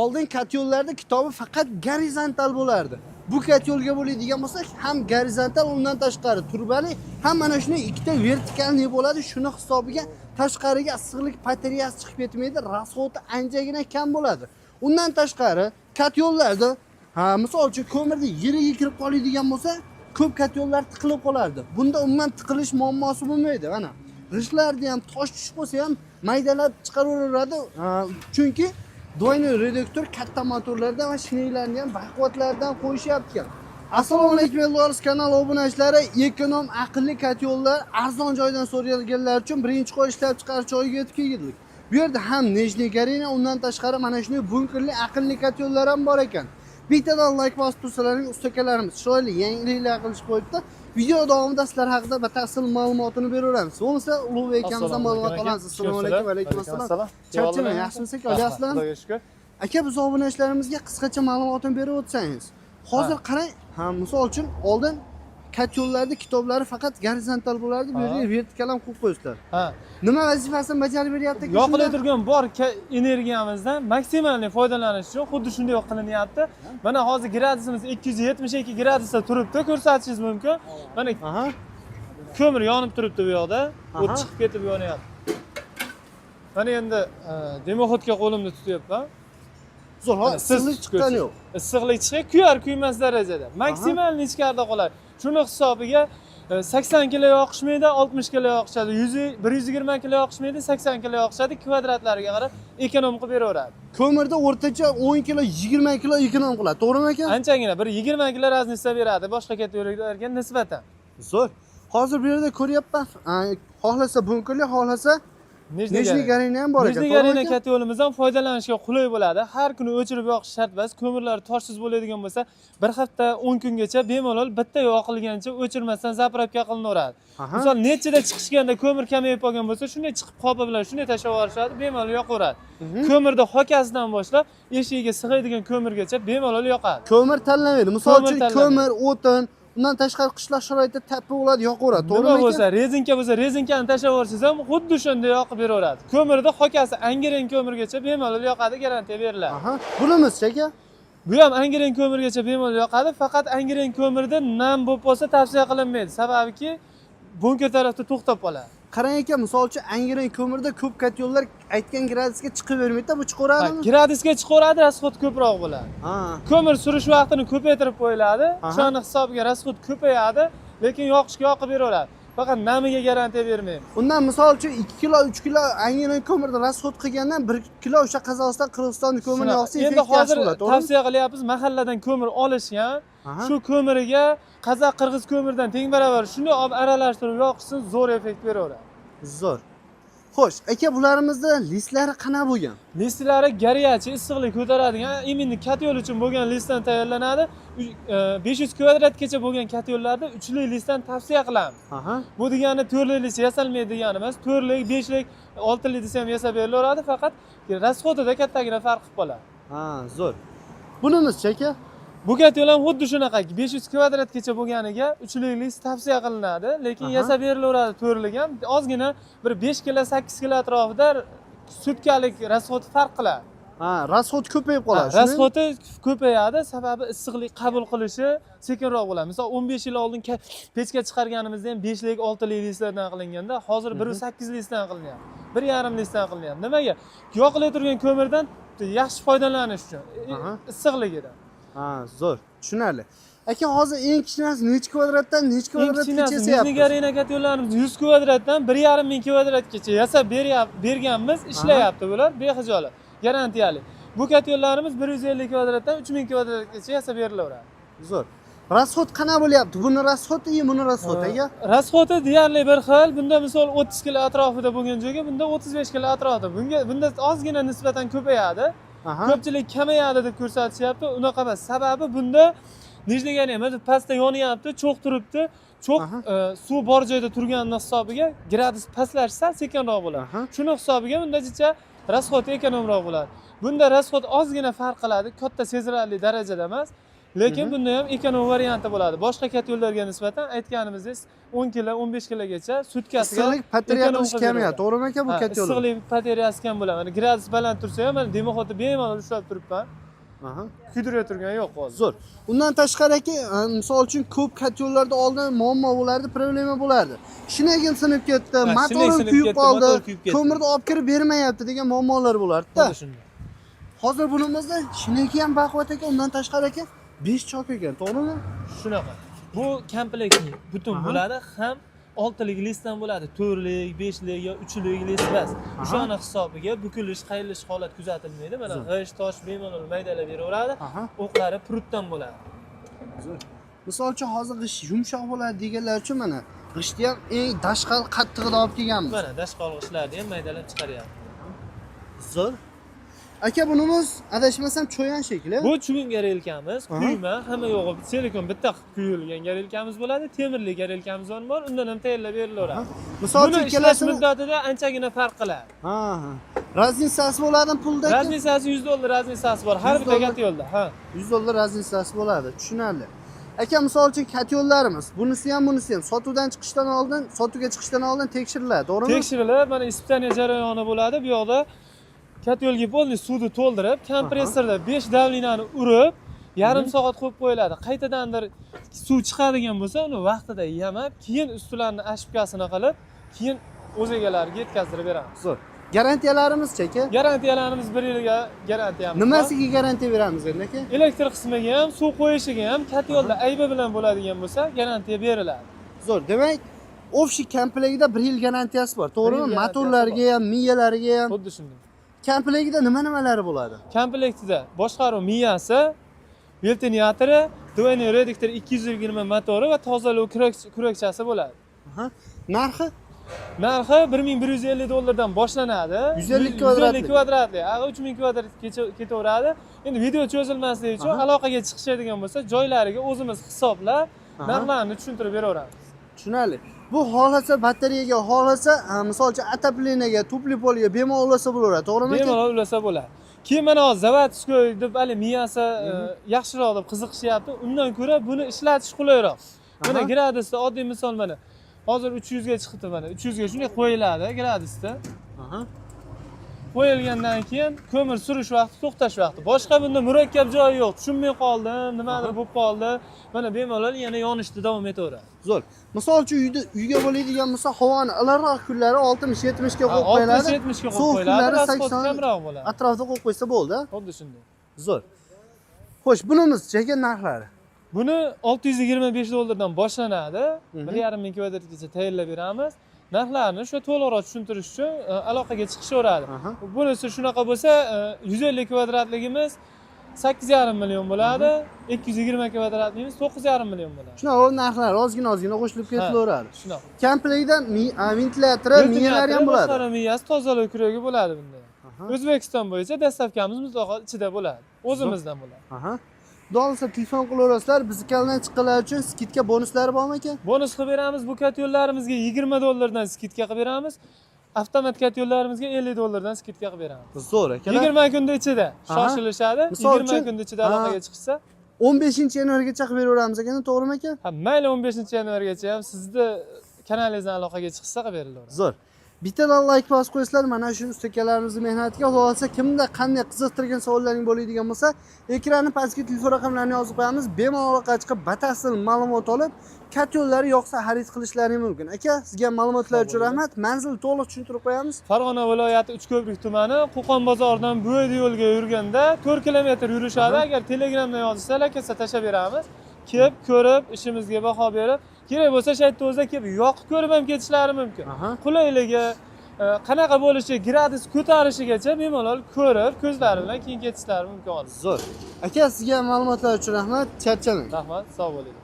Oldin kotyollarda kitobi faqat gorizontal bo'lardi. Bu kotyolga bo'ladigan bo'lsa, ham gorizontal, undan tashqari turbali, ham mana shunday ikkita вертикальный bo'ladi. Shuni hisobiga tashqariga issiqlik потеря si chiqib ketmaydi, расход i anchagina kam bo'ladi. Undan tashqari kotyollarda, ha, misol uchun ko'mirni yeriga kirib qoladigan bo'lsa, ko'p kotyollar tiqilib qolardi. Bunda umuman tiqilish muammosi bo'lmaydi. Mana g'ishtlarni ham tosh tushib qolsa ham maydalab chiqaraveradi. Ha, chunki двойной редуктор katta motorlardan va shiniylarni ham baquvvatlardan qo'yishyapti ekan. Assalomu alaykum, Eldoris kanal obunachilari. Ekonom aqlli kotyollar arzon joydan so'rayotganlar uchun birinchi qo'l ishlab chiqarish joyiga yetib keldik. Bu yerda ham нижний горение, undan tashqari mana shunday bunkerli aqlli kotyollar ham bor ekan. Bittadan layk bosib tursalaring, ustakalarimiz chiroyli yangiliklar qilishib qo'yibdi. Video davomida sizlar haqida batafsil ma'lumotini beraveramiz. Bo'lmasa, Ulug'bek akamizdan ma'lumot olamiz. Assalomu alaykum. Va alaykum assalom. Charchamang, yaxshimisiz aka? Olyapsizlarmi? Xudoga shukur. Aka, biz obunachilarimizga qisqacha ma'lumotini berib o'tsangiz. Hozir qarang, ha, misol uchun oldin kotyollarda kitoblari faqat gorizontal bo'lardi, bu yerga vertikal ham qo'yib qo'yibsizlar. Ha. Nima vazifasini bajarib beryapti aka? Yoqilib turgan bor energiyamizdan maksimalniy foydalanish uchun xuddi shunday qilinyapti. Mana hozir gradusimiz 272 gradusda turibdi, ko'rsatishingiz mumkin. Mana ko'mir yonib turibdi bu yoqda. O't chiqib ketib yonyapti. Mana endi дымоход ga qo'limni tutyapman. Zo'r, ha, Mana siz issiqlik chiqqani yo'q. Issiqlik chiqib, kuyar kuymas darajada. Maksimal ichkarida qoladi. Shuni hisobiga 80 kilo yoqishmaydi, 60 kilo yoqishadi. 100 120 kilo yoqishmaydi, 80 kilo yoqishadi. Kvadratlariga qarab ekonom qilib beraveradi. Ko'mirda o'rtacha 10 kilo, 20 kilo ekonom qiladi. To'g'rimi aka? Anchagina bir 20 kilo разница beradi boshqa kategoriyalarga nisbatan. Zo'r. Hozir bu yerda ko'ryapman, xohlasa bunkerli, xohlasa нижний горение ham bor ekan. Нижний To'g'rimi горение aka? kotyolimiz ham foydalanishga qulay bo'ladi. Har kuni o'chirib yoqish shart emas. Ko'mirlar toshsiz bo'ladigan bo'lsa, bir hafta, 10 kungacha bemalol bitta yoqilgancha o'chirmasdan заправка qilinaveradi. Misol, nechida chiqishganda ko'mir kamayib qolgan bo'lsa, shunday chiqib qopi bilan shunday tashlab yuborishadi, bemalol yoqaveradi. Ko'mirda xokasidan boshlab eshigiga sig'adigan ko'mirgacha bemalol yoqadi. Ko'mir tanlamaydi. Misol Ko'mir uchun tanlamaydi. ko'mir, o'tin, undan tashqari qishloq sharoitida tappa bo'ladi, yoqaveradi. Nima To'g'rimi aka? bo'lsa, rezinka bo'lsa, rezinkani tashlab yuborsangiz ham xuddi shunday yoqib beraveradi. Ko'mirda xokasi angren ko'mirgacha bemalol yoqadi, garantiya beriladi. Aha. Bunimizchi aka? Bu ham angren ko'mirgacha bemalol yoqadi, faqat angren ko'mirda nam bo'lib qolsa tavsiya qilinmaydi. Sababiki bunker tarafda to'xtab qoladi. Qarang aka, misol uchun angren ko'mirda ko'p kotyollar aytgan gradusga chiqib bermaydi, bu chiqaveradimi? Gradusga chiqaveradi, расход ko'proq bo'ladi. Ko'mir surish vaqtini ko'paytirib qo'yiladi. O'shani hisobiga расход ko'payadi, lekin yoqishga yoqib beraveradi. Faqat namiga garantiya bermaymiz. Undan misol uchun 2 kilo, 3 kilo angren ko'mirda расход qilgandan 1 kilo o'sha Qozog'iston, Qirg'iziston ko'mirini Shunaqa. yoqsa, Endi effekt yaxshi hozir bo'ladi, to'g'rimi? tavsiya qilyapmiz, mahalladan ko'mir olishgan. Shu ko'miriga qozoq, qirg'iz ko'mirdan teng barobar shunday olib aralashtirib yoqishsin, zo'r effekt beraveradi. Zo'r. Xo'sh, aka, bularimizni listlari qanaqa bo'lgan? Listlari горячий issiqlik ko'taradigan, именно kotyol uchun bo'lgan listdan tayyorlanadi. 500 kvadratgacha bo'lgan kotyollarda uchlik listdan tavsiya qilamiz. Bu degani to'rtlik list yasalmaydi degani emas. To'rtlik, beshlik, oltilik desa ham yasab berilaveradi, faqat расход ida kattagina farq qilib qoladi. Ha, zo'r. Bunimizchi aka? Bu kotyol ham xuddi shunaqa 500 kvadratgacha bo'lganiga uchlik list tavsiya qilinadi, lekin yasab berilaveradi to'rtlik ham. Ozgina bir 5 kilo, 8 kilo atrofida sutkalik расход farq qiladi. Ha, расход ko'payib qoladi, shundaymi? Расход i ko'payadi, sababi issiqlik qabul qilishi sekinroq bo'ladi. Misol, 15 yil oldin pechka chiqarganimizda ham 5lik, 6lik listlardan qilinganda, hozir 1,8 listdan qilinyapti. 1,5 listdan qilinyapti. Nimaga? Yoqilay turgan ko'mirdan yaxshi foydalanish uchun, issiqligidan. Ha, zo'r. Tushunarli. Aka, hozir eng kichkinasi nechi kvadratdan nechi Eng kvadratgacha kichkinasi yasayapmiz? Нижний горение kotyollarimiz 100 kvadratdan 1,5 ming kvadratgacha yasab berganmiz, ishlayapti bular behijolat, garantiyali. Bu kotyollarimiz 150 kvadratdan 3000 kvadratgacha yasab berilaveradi. Zo'r. Расход qanaqa bo'lyapti? Buni расход i, buni расход aka? Расход i deyarli bir xil. Bunda misol 30 kilo atrofida bo'lgan joyga bunda 35 kilo atrofida. Bunga bunda ozgina nisbatan ko'payadi. Ko'pchilik kamayadi deb ko'rsatishyapti. Unaqa emas. Sababi bunda нижний горение emas, pastda yonyapti, cho'g' turibdi. Cho'g' suv bor joyda turganini hisobiga gradus pastlashi sal sekinroq bo'ladi. Shuni hisobiga bundacha расход ekonomroq bo'ladi. Bunda расход ozgina farq qiladi, katta sezilarli darajada emas. Lekin bunda ham эконом varianti bo'ladi. Boshqa kotellarga nisbatan aytganimizdek 10 kilo, 15 kilogacha sutkasiga Issiqlik потеря эконом qilish qilib kamayadi, beradi. To'g'rimi aka bu Ha, котёл? Issiqlik потеря si kam bo'ladi. Mana gradus baland tursa ham, mana дымоход ni bemalol ushlab turibman. Kuydirib turgani yo'q hozir. Zo'r. Undan tashqari aka, misol uchun ko'p котёл larda oldin muammo bo'lardi, problema bo'lardi. Shinagim sinib ketdi, Ha, motorim shinak sinib kuyib ketdi, qoldi, motor kuyib ketdi. Ko'mirni olib kirib bermayapti degan muammolar bo'lardi-da. Xuddi shunday. Hozir bunimizda shinaki ham baquvvat ekan, undan tashqari aka 5 chok ekan, to'g'rimi? Shunaqa. Bu komplektli butun bo'ladi, ham oltilik listdan bo'ladi, to'rtlik, beshlik yo uchlik list emas. O'shani hisobiga bukilish, qayilish holat kuzatilmaydi. Mana g'isht, tosh bemalol maydalab beraveradi. O'qlari прут dan bo'ladi. Misol uchun hozir g'isht yumshoq bo'ladi deganlar uchun mana g'ishtni ham eng dashqal qattig'ini olib kelganmiz. Mana dashqol g'ishtlarni ham maydalab chiqaryapti. Zo'r. Aka, bunimiz adashmasam cho'yan shekilli. Bu чугун горелка miz, kuyma, hamma yo'g'i silikon bitta qilib quyilgan горелка miz bo'ladi. Temirli горелка miz ham bor, undan ham tayyorlab berilaveradi. Misol Buni uchun ishlash ikkalasini muddatida anchagina farq qiladi. Ha. Разница si bo'ladimi pulda? Aka? Разница si 100 dollar разница si bor har 100 bitta dollar. котёл da. Ha. 100 dollar разница si bo'ladi. Tushunarli. Aka, misol uchun котёл larimiz, bunisi ham, bunisi ham sotuvdan chiqishdan oldin, sotuvga chiqishdan oldin tekshiriladi, to'g'rimi? Tekshirilib, mana испытание jarayoni bo'ladi. Bu yoqda котёл ga полный suvni to'ldirib, kompressorda 5 давление ni urib, yarim soat qo'yib qo'yiladi. Qaytadandir suv chiqadigan bo'lsa, uni vaqtida yamab, keyin ustilarini ошибка sini qilib, keyin o'z egalariga yetkazdirib beramiz. Zo'r. Garantiyalarimizchi aka? Garantiyalarimiz bir yilga garantiyamiz bor. Nimasiga garantiya beramiz endi aka? Elektr qismiga ham, suv qo'yishiga ham, котёл da aybi bilan bo'ladigan bo'lsa, garantiya beriladi. Zo'r. Demak, общий komplektida 1 yil garantiyasi bor, to'g'rimi? Bir yil garantiyasi. Motorlarga ham, miyalariga ham. Xuddi shunday. Komplektida nima nimalari bo'ladi? Komplektida boshqaruv miyasi, ventilyatori, двойной редуктор 220 motori va tozalov kurakchasi bo'ladi. Narxi? Narxi 1150 dollardan boshlanadi. 150 150 kvadratli. Kvadratli. A 3000 kvadratgacha ketaveradi. Endi video cho'zilmasligi uchun aloqaga chiqishadigan bo'lsa, joylariga o'zimiz hisoblab, narxlarni tushuntirib beraveramiz. Tushunarli. Bu xohlasa batareyaga, xohlasa misol uchun отопление ga, тёплый пол ga bemalol ulasa bo'laveradi, to'g'rimi aka? Bemalol ulasa bo'ladi. Keyin mana hozir заводской deb hali miyasi yaxshiroq deb qiziqishyapti. Undan ko'ra buni ishlatish qulayroq. Mana gradusda oddiy misol mana. Hozir 300 ga chiqibdi mana. 300 ga shunday qo'yiladi gradusda. Qo'yilgandan keyin ko'mir surish vaqti, to'xtash vaqti. Boshqa bunda murakkab joyi yo'q. Tushunmay qoldim, nimadir bo'lib qoldi. Mana bemalol yana yonishda davom etaveradi. Zo'r. Misol uchun uyda uyga bo'ladigan bo'lsa, havoni iliqroq kunlari 60-70 ga qo'yib qo'yiladi. 60-70 ga qo'yib Sovuq qo'yiladi. kunlari Расход 80 kamroq bo'ladi. atrofida qo'yib qo'ysa bo'ldi. Xuddi shunday. Zo'r. Xo'sh, bunimiz aka narxlari? Buni 625 dollardan boshlanadi. 1,5 ming kvadratgacha tayyorlab beramiz. Narxlarni shu to'liqroq tushuntirish uchun aloqaga chiqishaveradi. Bunisi shunaqa bo'lsa, 150 kvadratligimiz 8,5 million bo'ladi. 220 kvadratligimiz 9,5 million bo'ladi. Shunaqa narxlar ozgina ozgina qo'shilib ketilaveradi. Shunaqa. Komplektda ventilyatori, miyalari ham bo'ladi. Boshqaruv miyasi, tozalov kuragi bo'ladi bunda. O'zbekiston bo'yicha доставка miz mutlaqo ichida bo'ladi. O'zimizdan bo'ladi. Xudo xohlasa telefon qilaverasizlar. Bizni kanaldan chiqqanlar uchun скидка bonuslari bormi aka? Bonus qilib beramiz. Bu котёл larimizga 20 dollardan скидка qilib beramiz. Avtomat котёл larimizga 50 dollardan скидка qilib beramiz. Zo'r akalar. 20 kunda ichida shoshilishadi. Misol 20 uchun, kunda ichida aloqaga chiqishsa, 15 yanvargacha qilib beraveramiz ekan, to'g'rimi aka? Ha, mayli, 15 yanvargacha ham sizni kanalingizdan aloqaga chiqishsa qilib berilaveradi. Zo'r. Bittadan layk bosib qo'ysanglar mana shu ustakalarimizni mehnatiga. Xudo xohlasa kimda qanday qiziqtirgan savollaring bo'ladigan bo'lsa, ekranni pastga telefon raqamlarini yozib qo'yamiz. Bemalol aloqaga chiqib, batafsil ma'lumot olib, котёл lari yoqsa xarid qilishlari mumkin. Aka, sizga ma'lumotlar uchun rahmat. Manzil to'liq tushuntirib qo'yamiz. Farg'ona viloyati Uchko'prik tumani, Qo'qon bozoridan Bo'ydi yo'lga yurganda 4 kilometr yurishadi. Agar Telegramdan yozishsalar, kelsa tashlab beramiz. Kelib, ko'rib, ishimizga baho berib, kerak bo'lsa shu yerda o'zida kelib yoqib ko'rib ham ketishlari mumkin. Qulayligi, qanaqa bo'lishi, gradus ko'tarishigacha bemalol ko'rib, ko'zlari bilan keyin ketishlari mumkin. Zo'r. Aka, sizga ma'lumotlar uchun rahmat. Charchamang. Rahmat, sog' bo'ling.